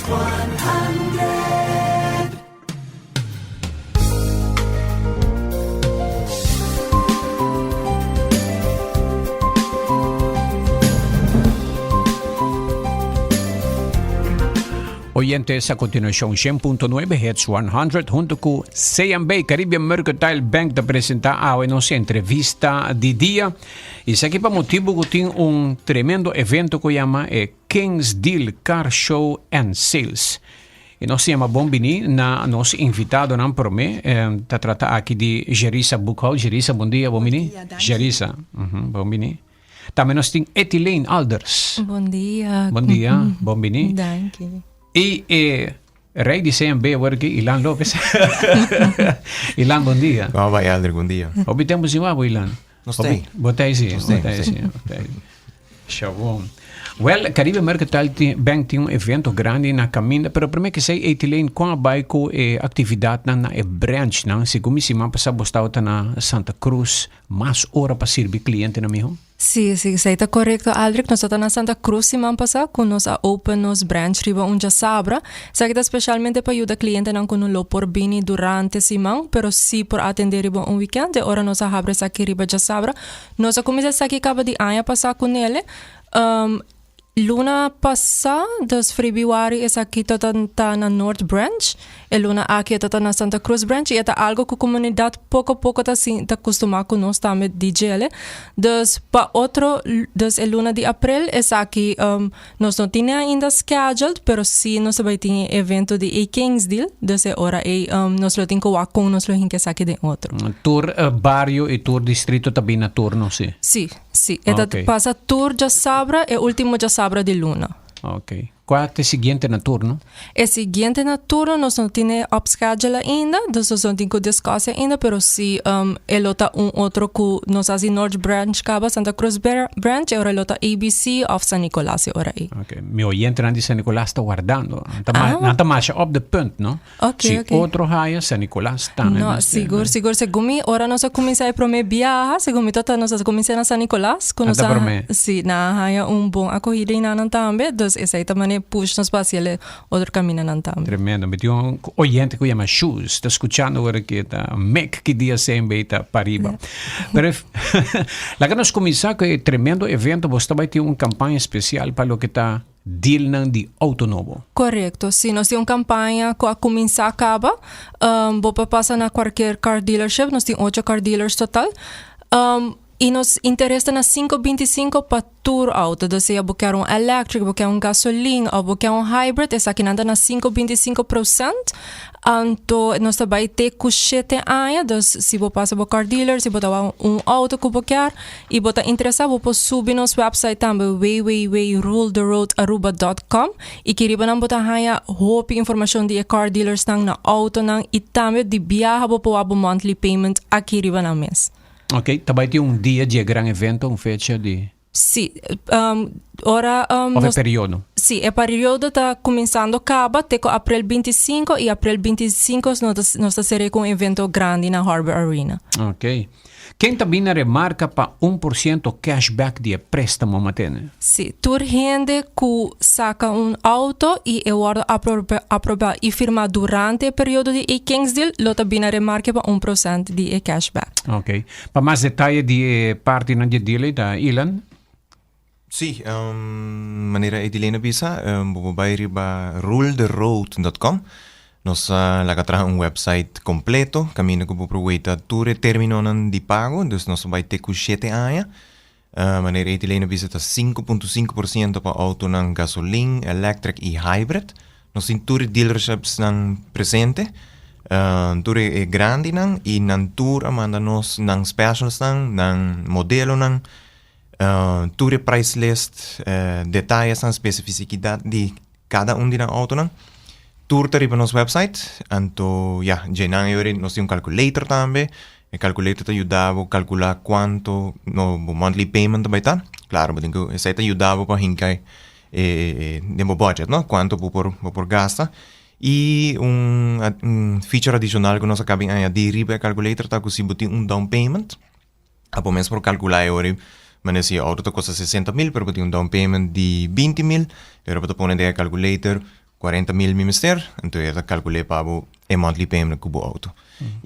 100. Oyentes, a continuación 100.9 Hits 100 hunto cu CMB, Caribbean Mercantile Bank, ta presenta awe nos entrevista di dia. Y esaki pa motibo cu tin un tremendo evento cu yama e Kings Deal Car Show and Sales. Y nos yama bon bini na nos invitadonan prome. Eh, ta trata aki di Jerisa Boekhout. Jerisa, bon dia, bon bini. Jerisa, bon bini. Tambe nos tin Etileen Alders. Bon dia. Bon dia, bon bini. Danki. Y eh, rey di CMB awor aki, Ilan Lopez. Ilan, bon dia. Bon bai, Elder, bon dia. Hopi tempo sin wak bo, Ilan. Nos tei. Bo tei si, Nos bo tei, tei nos si, tei. bo tei. Shabon. Wel, Caribe Mercantile tin, Bank tin un evento grandi na caminda, pero prome que sei Etileen, con a bai cu e actividadnan na e branchnan? Segun mi siman pasa bo staba na Santa Cruz, Mas ora pa sirbi clientenan miho? Sí, sí, esei ta korekto, Aldrich. Nos ta na Santa Cruz siman pasá ku nos a open nos branch riba un djasabra. Esaki ta spesialmente pa yuda klientenan ku no lo por bini durante siman, pero sí por atendé riba un wikènt. E ora nos a habri esaki riba djasabra. Nos a kuminsá esaki kaba di aña pasá ku Nele. Luna pasá, dus febrüari, esaki ta ta na Noord Branch. E luna aki e ta ta na Santa Cruz Branch i e ta algo ku komunidat poko poko ta sin ta kustumá ku nos tambe di djele. Dus pa otro, dus e luna di aprel esaki nos no tine ainda scheduled, pero si nos ta bai tin e evento di e Kings Deal, dus e ora ei nos lo tin ku wak kon nos lo hinka esaki den otro. Tur bario i tur distrito ta bin na turno, si? Si. Sí, e ta Ok. pasa tur djasabra, e último djasabra di luna. Ok. Kua ta e siguiente na turno? E siguiente na turno nos no tin e op schedule ainda, dus nos no tin ku discuss ainda, pero si um, e lo ta un otro ku nos hasi North Branch kaba, Santa Cruz Branch, e ora e lo ta ABC of San Nicolas e ora ei. Ok. Mi oyentenan di San Nicolas ta wardando. Nan ta ma- Ah. nan ta masha op de punt, no? Ok, Si ok. otro haya, San Nicolas tambe No, mester. sigur, sigur. Segun mi, ora nos a kuminsá e promé biaha, segun mi tata, nos a kuminsá na San Nicolas, ku nos Ata a, promé. sí, nan a haña un bon akohida einan tambe, dus esei ta manera push nos pa hasi el e otro kamindanan tambe. Tremendo. Mi tin un oyente ku yama Shoes, ta skuchando ora ki ta mek ki dia CMB ta pariba. Pero laga nos kuminsá ku e tremendo evento, bo sta bai tin un kampaña spesial pa loke ta Dealnan di auto nobo. Korekto. Si nos tin un kampaña ku a kuminsá kaba, bo por pasa na kualkier car dealership, nos tin ocho car dealers total, i nos interes ta na sinku 25 pa tur auto. Dus sea bo kier un electric, bo kier un gasolin òf bo kier un hybrid, esakinan ta na sinku 25 prosent. Anto nos ta bai te ku shete aña, dus si bo pasa bo car dealer, si bo ta wak un auto ku bo kier i bo ta interesá, bo por subi nos website tambe www.ruletheroadaruba.com i ki riba nan bo ta haña hopi informashon di e car dealersnan na autonan i tambe di biaha bo por wak bo monthly payment aki riba nan mes. Ok, ta bai tin un dia di e gran evento, un fecha di. Sí, ora Of e periodo? Sí, e periodo ta kuminsando kaba te ku aprel 25 i aprel 25 nos ta sere ku un evento grandi na Harbor Arena. Ok. Ken ta bin na remarka pa 1% cashback di e préstamo matene? Sí, tur hende ku saka un auto i e wòrdu aprobá i firmá durante e periodo di e Kings Deal lo ta bin na remarke pa 1% di e cashback. Ok. Pa mas detaye di e partinan di e deal ei ta Ilan. Sí, manera Edilene a bisa, bo por bai riba rultheroad.com. Nos a laga traha un website kompleto kaminda ku bo por weta tur e términonan di pago. Dus nos a bai te ku shete aña. Manera Edilene a bisa ta 5.5% pa outonan gasolin, electric i hybrid. Nos tin tur e dealershipsnan presente, tur e grandinan i nan tur a manda nos nan specialsnan, nan modelonan, tur e price list, detayesnan, spesifikidat di kada un di nan outonan. Tur ta riba nos website, anto ya, dje nan e ora nos tin un calculator tambe, e calculator ta yuda bo calcula cuanto no bo monthly payment ta bai ta. Claro, bo tin ku esei ta yuda bo pa hinka e den bo budget no, cuanto bo por bo por gasta. Y un un feature adicional cu nos a caba di añadi riba e calculator ta cu si bo tin un down payment, abo mes por calcula e ora manera si e auto ta costa 60 mil pero bo tin un down payment di 20 mil, e ora bo ta pone den e calculator. 40,000 mi mester, anto e ta kalkul'é pa bo e monthly payment ku bo outo.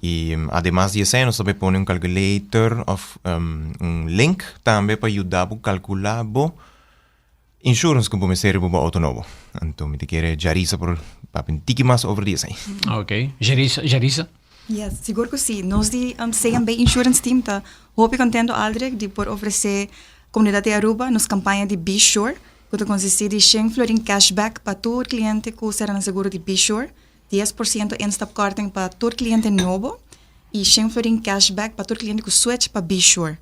I ademas di esei nos ta bay pone un calculator òf un link tambe pa yuda bo kalkulá bo insurance ku bo mester riba bo outo nobo. Anto mi ta kere Jarisa por papia un tiki mas over di esei. Ok. Jarisa, Jarisa? Yes, sigur ku si. Nos di CMB Insurance Team ta hopi kontento Aldrich di por ofresé komunidat di Aruba nos kampaña di Be Sure ku ta konsistí di shen florin cashback pa tur kliente ku sera nan seguro di Be Sure, 10% instapkorting pa tur kliente nobo i shen florin cashback pa tur kliente ku switch pa Be Sure.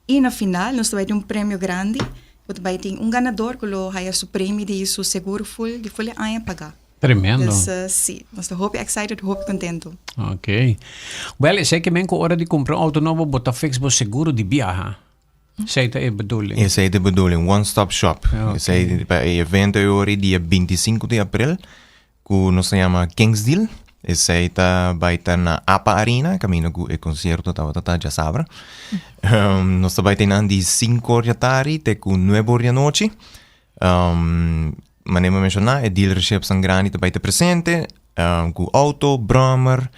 I na final nos ta bai tin un premio grandi ku ta bai tin un ganador ku lo haya su premio di su seguro full di full e aña pagá. Tremendo. Dus si, nos ta hopi excited, hopi contento. Ok. Wel, esei ke men ku ora di kumpra un auto nobo bo ta fix bo seguro di biaha. Esei ta e bedoeling. Esei ta e bedoeling, one stop shop. Ok. Esei pa e evento e ora dia 25 di april ku nos ta yama Kings Deal. Esei ta bai ta na APA Arena, kaminda ku e konsierto tabata ta djasabra. Nos ta bai te nan di sinku or di atari te ku nuebe or di anochi. Manera mi a menshoná e dealershipsnan grandi ta bai ta presente ku outo, bròmer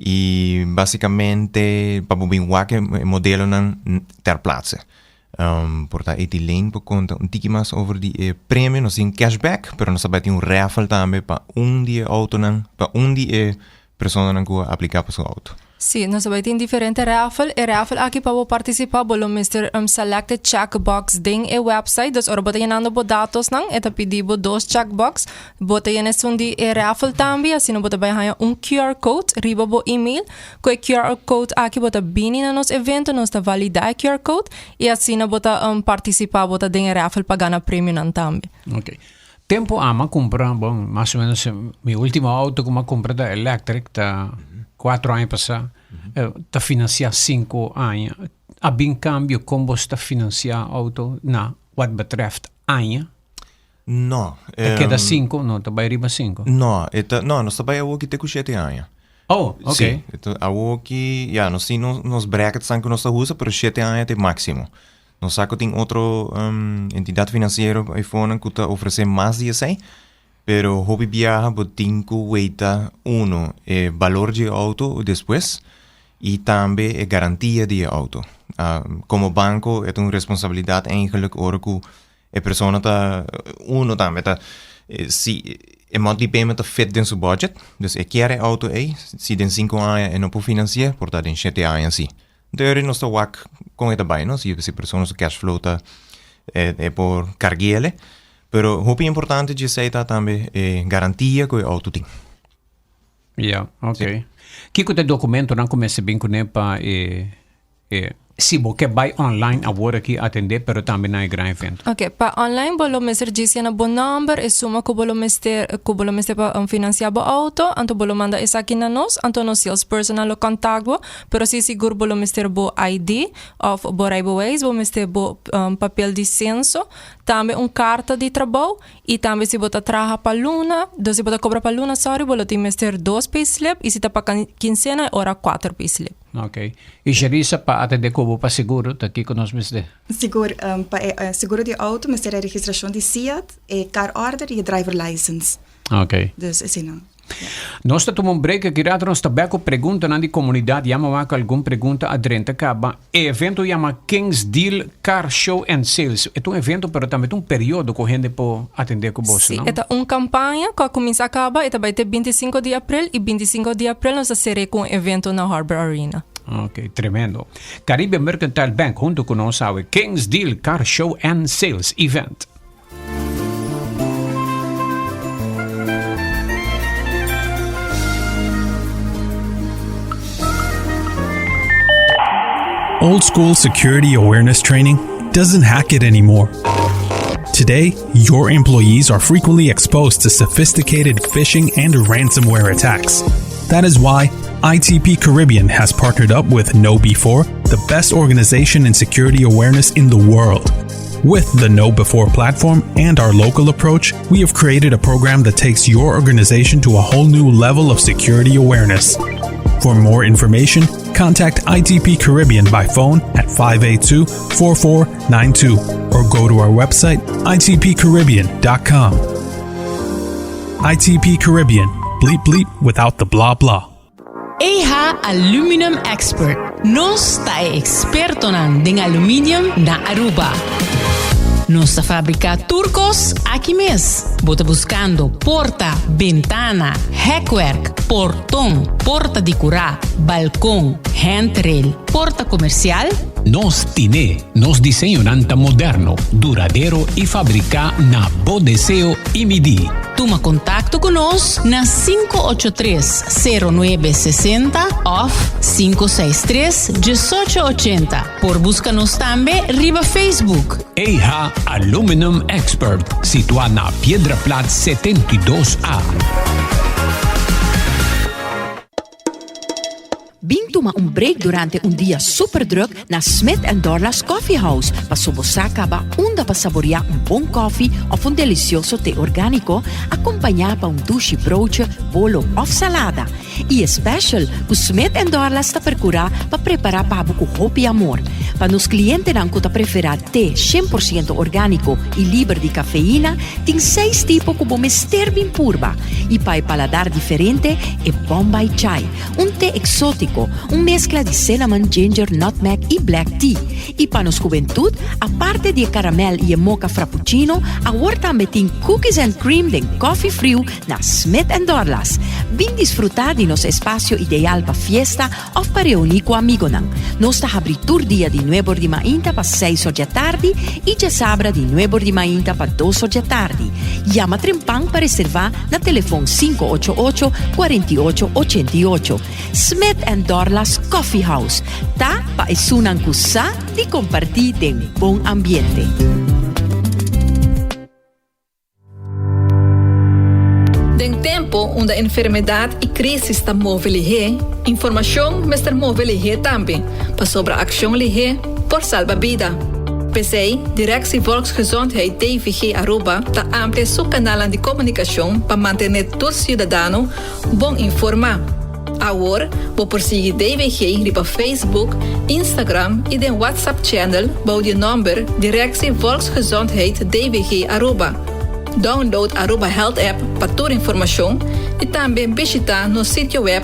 i básikamente pa bo bin wak e modelonan ter plaatse. Por ta Etileen por konta un tiki mas over di e premio. Nos tin cashback, pero nos ta bai tin un raffle tambe pa un di e outonan, pa un di e personanan ku a apliká pa su outo. Sí, nos ta bai tin diferente raffle. E raffle aki pa bo partisipá bo lo mester select e checkbox den e website. Dus ora bo ta yenando bo datosnan e ta pidi bo dos checkbox. Bo ta yena esun di e raffle tambe, asina bo ta bai haña un QR code riba bo email. Ku e QR code aki bo ta bini na nos evento, nos ta validá e QR code i asina bo ta partisipá, bo ta den e raffle pa gana premionan tambe. Ok. Tempo ama kumpra, bon, mas o menos mi ultimo auto ku mi a kumpra ta electric, ta kuatro aña pasá, ta finansiá sinku aña. A bin kambio kon bo sta finansiá auto na wat betreft aña? No. Ta keda sinku? No, ta bai riba sinku? No, e ta, no, nos ta bai awoki te ku shete aña. Oh, ok. Sí, e ta awoki, ya, nos tin nos, nos bracketsnan ku nos ta usa, pero shete aña ta e máksimo. Nos sa ku tin otro entidat finansiero eifonan ku ta ofresé mas di esei, pero hopi biaha bo tin ku weita uno e balor di e outo despues i tambe e garantia di e outo. Komo banko e ta un responsabilidat eigenlik ora ku E persona ta uno tambe ta si e monthly payment ta fit den su budget, dus e kier e auto ei, si den sinku aña e no por financi'e, por ta den shete aña si. Deur nos ta wak kon e ta bai no, si e persona su cash flow ta e por kargu'ele, pero hopi importante dje esei ta tambe e garantia ku e auto tin. Ya, ok. Kiko ta e dokumentonan ku mester bin kuné pa e E si bo ke bai online awor aki atendé pero tambe na e gran evento. Ok, pa online bo lo mester djis yena bo nòmber, e suma ku bo lo mester ku bo lo mester pa finansiá bo outo, anto bo lo manda esaki na nos, anto nos salespersonnan lo kòntak bo, pero si sigur bo lo mester bo ID òf bo rijbewijs, bo mester bo papel di senso, tambe un karta di trabou i tambe si bo ta traha pa luna, dus si bo ta kobra pa luna sòri, bo lo tin mester dos payslip i si ta pa kinsena e ora kuater payslip. Ok. I Sherisa pa atende ku bo pa seguro ta kiko nos mester? Sigur, pa e seguro di auto mester e registrashon di SIAD, e car order i e driver license. Ok. Dus eseinan. Ja. Nos ta tuma un break aki rato nos ta bek ku preguntanan di komunidat. Yama wak algun pregunta a drenta kaba. E evento yama Kings Deal Car Show and Sales. E ta un evento pero tambe ta un periodo ku hende por atende ku boso, Sí, no? e ta un kampaña ku a kuminsá kaba, e ta bai te 25 di aprel i 25 di aprel nos ta ser'é ku un evento na Harbor Arena. Ok, tremendo. Caribbean Mercantile Bank hunto ku nos awe Kings Deal Car Show and Sales Event. Old school security awareness training doesn't hack it anymore. Today, your employees are frequently exposed to sophisticated phishing and ransomware attacks. That is why ITP Caribbean has partnered up with KnowBe4, the best organization in security awareness in the world. With the KnowBe4 platform and our local approach, we have created a program that takes your organization to a whole new level of security awareness. For more information, contact ITP Caribbean by phone at 582 4492 or go to our website itpcaribbean.com. ITP Caribbean, bleep bleep without the blah blah. EH Aluminum Expert. Nos ta e expertonan den aluminium na Aruba. Nos ta fabrica tur cos aki mes. Bo ta buscando porta, bentana, hekwerk, porton, porta di cura, balcon, handrail, porta comercial? Nos tine. Nos diseñonan ta moderno, duradero y fabrica na bo deseo y midi. Tuma contacto cu nos na 583 0960 of 563 1880. Por busca nos tambe riba Facebook. EH Aluminum Expert, situa na Piedra Plat 72 A. Bin tuma un break durante un dia super druk na Smith and Dorlas Coffee House paso bo sa caba unda pa saborea un bon koffie of un delicioso te organico acompaña pa un dushi broodje, bolo of salada. Y e special cu Smith and Dorlas ta percura pa prepara pa bo cu hopi amor. Pa nos clientenan cu ta prefera te 100% organico y liber di cafeína, tin seis tipo cu bo mester bin purba. Y pa e paladar diferente, e Bombay Chai. Un te exótico, un mezcla di cinnamon, ginger, nutmeg y black tea. Y pa nos juventud, aparte di e caramel y e mocha frappuccino, awor tambe tin cookies and cream den coffee friu na Smith and Dorlas. Bin disfruta di nos espacio ideal pa fiesta of pa reuni cu amigonan. Nos ta habri tur dia di nuebor di mainta pa seis or djatardi y djasabra di nuebor di mainta pa dos or djatardi. Yama trempan pa reserva na telefon 588 48 88. Smith and Dorlas Coffee House ta pa esunnan ku sa di kompartí den bon ambiente. Den tempo unda enfermedad y crisis ta move lihé, informacion mester move lihé tambe, pasobra accion lihé por salba bida. P'esei, Directie Volksgezondheid, DVG, Aruba ta amplia su kanalnan di komunikashon pa mantené tur siudadano bon informá. Awor, bo por sigui DVG riba Facebook, Instagram i den WhatsApp channel bou di e nòmber Directie Volksgezondheid DVG Aruba. Download Aruba Health App pa tur informashon i tambe bishitá nos sitio web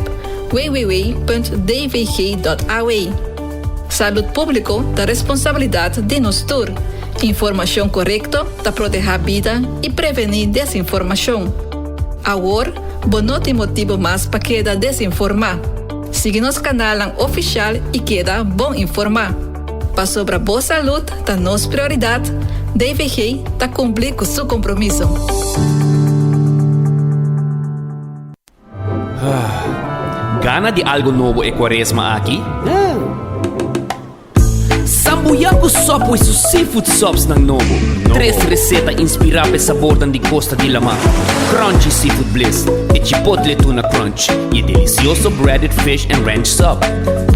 www.dvg.aw. Salud públiko ta responsabilidat di nos tur. Informashon korekto ta protehá bida i prevení desinformashon. Awor, bo no tin motibu mas pa keda desinformá. Sigui nos kanalnan ofishal i keda bon informá. Pasobra bo salud ta nos prioridat, DVG ta kumpli ku su kompromiso. Gana di algo nobo e cuaresma aki? Sambuya cu Subway su seafood subs nan nobo. Tres receta inspira p'e sabornan di costa di lama. Crunchy Seafood Bliss, e Chipotle Tuna Crunch y e delicioso Breaded Fish and Ranch Sub.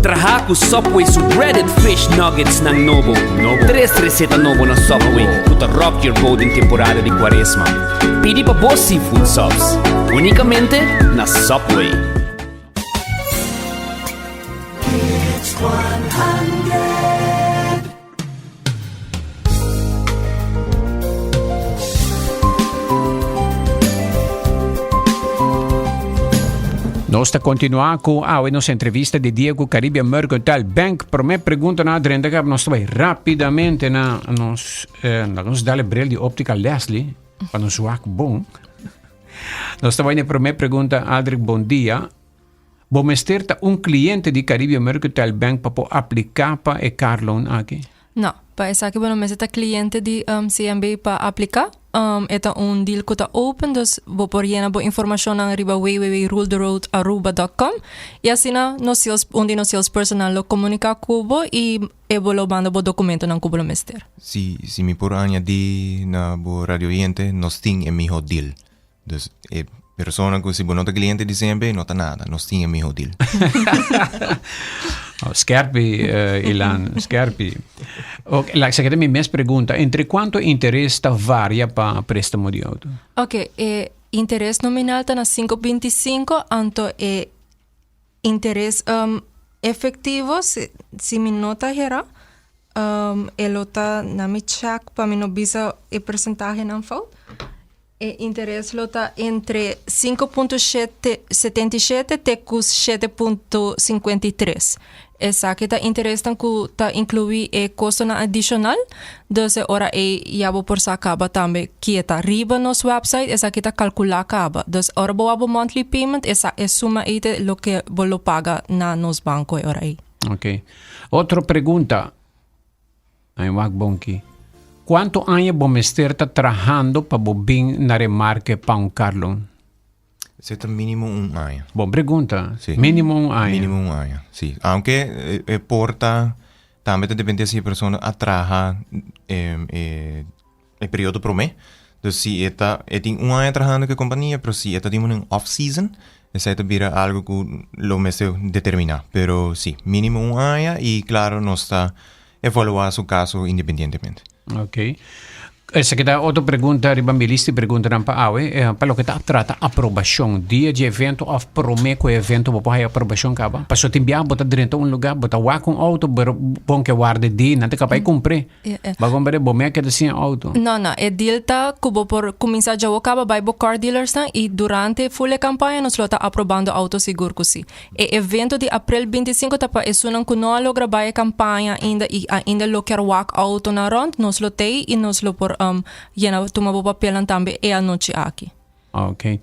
Traha cu Subway su Breaded Fish Nuggets nan nobo. Tres receta nobo na Subway cu ta rock your boat den temporada di cuaresma. Pidi pa bo seafood subs unicamente na Subway. Nos ta continua cu awe nos entrevista di dia cu Caribbean Mercantile Bank. Prome pregunta na drenta kap nos ta bai rapidamente na nos eh, na nos dale bril di optica Leslie pa nos wak bon. Nos ta bai na prome pregunta Aldrich, bon dia. Bo mester ta un cliente di Caribbean Mercantile Bank pa por aplica pa e car loan aki? No, pa esaki bo no mester ta cliente di um, CMB pa aplica. Um, e ta un deal cu ta open, dus bo por yena bo informacionnan riba www.rultheroadaruba.com y asina nos sales, un di nos salespersonnan lo comunica cu bo y e bo lo manda bo documentonan cu bo lo mester. Si, si mi por añadi na bo radio oyente, nos tin e miho deal. Dus e persona ku si bo no ta cliente di CNB no ta nada, nos tin e miho deal. Oh, skerpi, uh, Ilan, skerpi. Ok, la sekere mi mes pregunta, entre cuanto interes ta varia pa préstamo di auto? Ok, e interes nominal ta na 5.25, anto e interes um, efectivo, si, si mi no ta hera, um, e lo ta, na mi check pa mi no bisa e porcentahe nan fout. E interes lo ta entre 5.77 te ku 7.53. Esaki ta interesnan ku ta inkluí e kostonan adishonal, dus e ora ei ya bo por sa kaba tambe kie ta riba nos website, esaki ta kalkulá kaba. Dus ora bo wak bo monthly payment esa e suma ei ta loke bo lo paga na nos banko e ora ei. Ok. Otro pregunta. Ay wak bonki. Cuanto aña bo mester ta trahando pa bo bin na remarke pa un car loan? Esey ta minimo un aña. Bon pregunta. Sí. Minimo un aña. Minimo un aña, sí. Aunke e por ta, tambe ta depende si e persona a traha e e periodo prome. Dus si e ta, e tin un aña trahando ku e kompania, pero si e ta den un off season, esei ta bira algu ku lo mester determiná. Pero sí, mínimo un aña i klaro nos ta evaluá su kaso independientemente. Ok. Esaki ta otro pregunta riba mi lista di preguntanan pa awe. Eh, pa loke ta trata aprobashon, dia di evento òf promé ku e evento bo por haya aprobashon kaba? Pasobra tin biaha bo ta drenta un lugá, bo ta wak un outo, pero bon ke warda e dia, nan ta kaba e kumpr'é. Bo comprende? Bo mea keda sin auto. No, no. E deal ta cu bo por cuminsa djawo caba bay bo car dealersnan y durante full e campaña nos lo ta aprobando auto sigur cu si. E evento di april 25 ta pa esunnan cu no a logra bay e campaña ainda y ainda lo kier wak autonan rond, nos lo tey y nos lo por yena tuma bo papelnan tambe e anochi aki. Ok.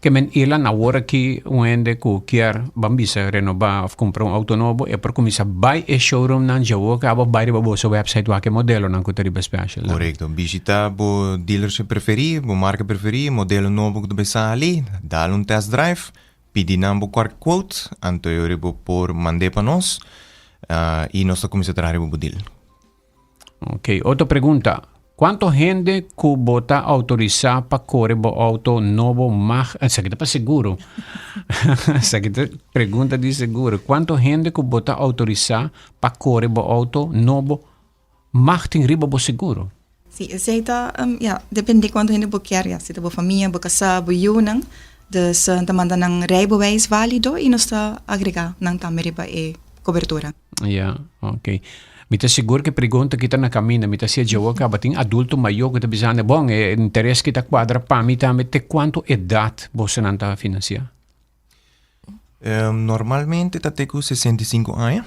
Ke men Ilan awor aki un hende ku kier ban bisa renobá of kumpra un outo nobo e por kuminsá bai e showroomnan djawo kaba of bai riba boso website wak e modelonan ku ta riba special nan. Korekto. Bishita bo dealership preferí, bo marka preferí, modelo nobo ku ta bai sali, dal un test drive, pidi nan bo kualke quote, anto e ora bo por mand'é pa nos i nos ta kuminsá traha riba bo deal. Ok, otro pregunta. Cuanto hende cu bo ta autorisa pa core bo auto nobo mag... Esaki ta pa seguro. Esaki ta pregunta di seguro. Cuanto hende cu bo ta autorisa pa core bo auto nobo mag tin riba bo seguro? Si, esey ta, ya, depende cuanto hende bo kier, ya, si ta bo famia, bo casa, bo yunan. Dus ta manda nan rijbewijs valido y nos ta agrega nan tambe riba e cobertura. Ya, ok. Mi ta sigur ku e pregunta ki ta na kaminda. Mi ta hasié djawo kaba tin adulto mayó ku ta bisando, bon, e interes ki ta kuadra pa mi tambe, te kuantu edat bosonan ta finansiá? Normalmente ta te ku 65 aña,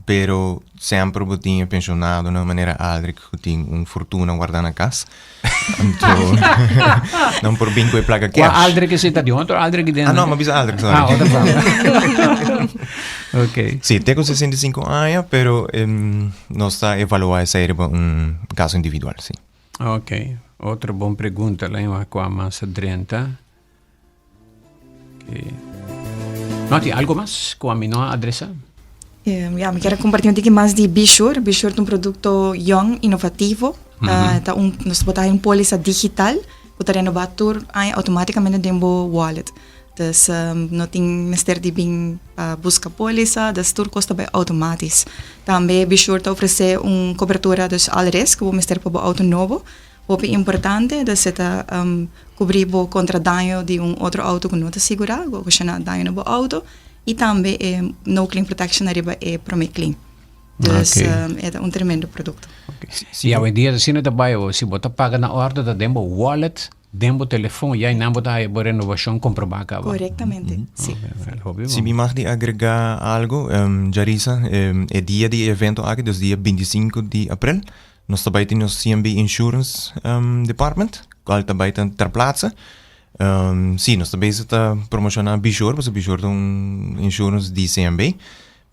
pero semper bo tin e penshonadonan manera Aldrich ku tin un fortuna guardá na kas. Anto nan por bin ku e plaka Kua cash. Aldrich esei ta di otro Aldrich den? Ah no, mi a bisa Aldrich, sorry. Ah, otro fama. Ok. Sí, te ku 65 aña, pero em, nos ta evaluá esei riba un kaso individual, sí. Ok, otro bon pregunta, laat me kua mas drenta. Ok. No, tin algo mas ku ami no a adresá? Ya, mi kier a kompartí un tiki mas di Bishur. Bishur ta un produkto yòn, inovativo. Ta un, nos por ta haña un pólisa digital ku ta renobá tur aña outomátikamente den bo wallet. Dus no tin mester di bin pa buska pólisa, dus tur kos ta bai outomátis. Tambe Bishur ta ofresé un kobertura, dus al risk ku bo mester pa bo outo nobo. Hopi importante, dus e ta kubrí bo kontra daño di un otro outo ku no ta sigurá, ku okashoná daño na bo outo, i tambe e no claim protection ariba e promé claim. Dus e ta un tremendo produkto. I awendia asina ta bai awor, si bo ta paga na òrde ta den bo wallet, den bo telefon, ya einan bo ta haya bo renovashon komprobá kaba. Korektamente, si. Si mi mag di agregá algu, Jarissa, e dia di e evento aki, dus dia 25 di aprel, Nos ta bai tin nos CMB Insurance Department, cual ta bai ta ter plaatse. Sí, nos ta bezig ta promociona Bijor, pasobra Bijor ta un insurance di CMB.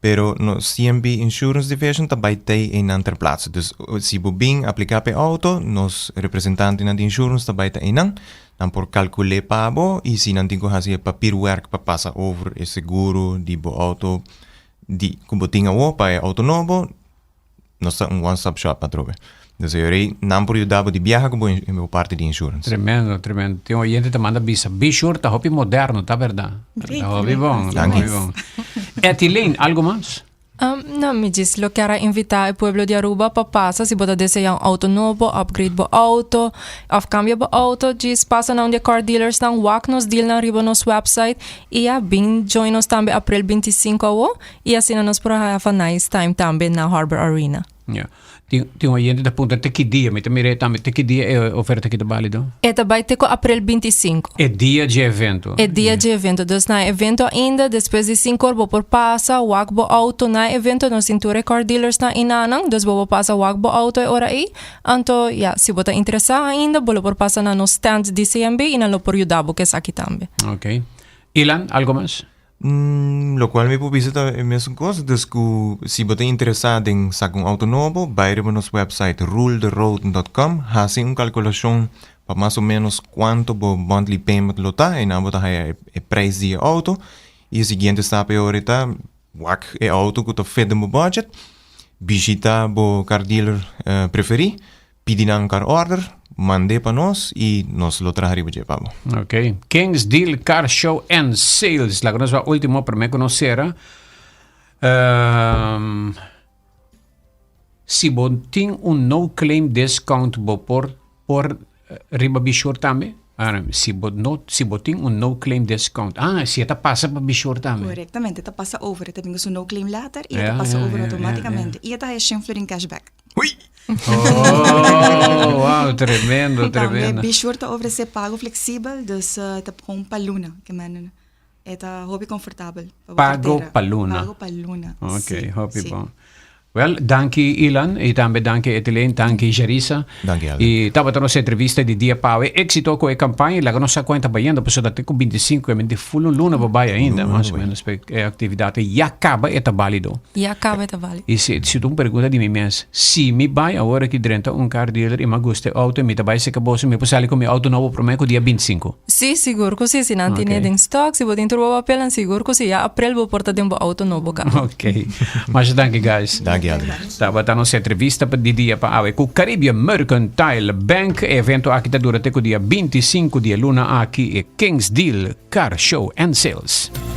Pero nos CMB Insurance Division ta bai tei einan ter plaatse. Dus si bo bin aplica pa e auto, nos representantenan di insurance ta bai ta einan. Nan por calcul'é pa bo y si nan tin cu haci e papierwerk pa pasa over e seguro di bo auto di cu bo tin awo pa e auto nobo, Nos ta un one stop shop atrobe. Dus e ora nan por yuda bo di biaha ku bo bo parti di insurance. Tremendo, tremendo. Tin oyente ta manda bisa, Be sure ta hopi moderno, ta berdad? Ta hopi bon, ta hopi bon. Etileen, algo mas? No, mi djis lo kier a invita e pueblo di Aruba pa pasa si bo ta desea un auto nobo, upgrade bo auto, of cambia bo auto, djis pasa na un di e car dealersnan, wak nos dealnan riba nos website y ya bin join nos tambe april 25 awo. Y asina nos por have a nice time tambe na Harbor Arena. Ja. Tin tin oyente ta puntra te ki dia, mi ta mira e tambe, te ki dia e oferta aki ta bálido? E ta bai te ku aprel 25. E dia dje evento. E dia dje evento. Dus na e evento ainda, despues di sinku or bo por pasa wak bo auto na e evento. Nos tin tur e car dealers na enanan, dus bo por pasa wak bo auto e ora ei. Anto, ya, si bo ta interesá ainda, bo lo por pasa na nos stand di CMB i nan lo por yuda bo ku esaki tambe. Ok. Ilan, algo mas? Locual mi por bisa ta e mesun cos, dus cu si bo ta interesa den saca un auto nobo, bay riba nos website ruletheroad.com, haci un calculacion pa mas o menos cuanto bo monthly payment lo ta, eynan bo ta haya e prijs di e auto, y e siguiente stap e ora ta wak e auto cu ta fit den bo budget, bishita bo car dealer preferi, Pidi nan car order, mand'é pa nos y nos lo traha riba dje pa bo. Ok. Kings Deal Car Show and Sales. Laga nos ba ultimo prome ku nos sera. Um, si bo tin un no claim discount bo por por eh, riba Bishore tambe? Ah, si bo no si bo tin un no claim discount. Ah, si e ta pasa pa Bishore tambe. Correctamente, ta pasa over. E ta bin ku su no claim letter y e ta pasa over automáticamente. Y e ta haya 100 florin cashback. Hui! Oh, wow, tremendo, tremendo. Tambe Bishore ta ofrece pago flexibel, dus ta gewoon pa luna. Ke men e ta hopi comfortabel pa bo Pago cartera. pa luna. Pago pa luna. Ok, Sí, hopi sí. bon. Wel, danki Ilan y tambe danki Etileen, danki Jarissa. Danki, Alvin. Y tabata nos entrevista di dia pawe. Éxito cu e campaña y laga nos sa cuenta bayendo, pasobra ta te cu 25 e men di full un luna bo bay ainda, mas o menos, pe e actividad ya caba e ta balido. Ya caba e ta balido. I si si ta un pregunta di mi mes, si mi bai awor aki drenta un car dealer i mi a gusta e auto i mi ta bai seka boso, mi por sali ku mi auto nobo promé ku dia 25? Sí, sigur ku sí. Si nan tene den stock, si bo tin tur bo papelnan, sigur ku sí. Ya aprel bo por ta den bo auto nobo kaba. Ok. Masha danki guys. Danki Adri. Tabata nos entrevista pa di dia pa awe ku Caribbean Mercantile Bank. E evento aki ta dura te ku dia 25 di e luna aki, e Kings Deal Car Show and Sales.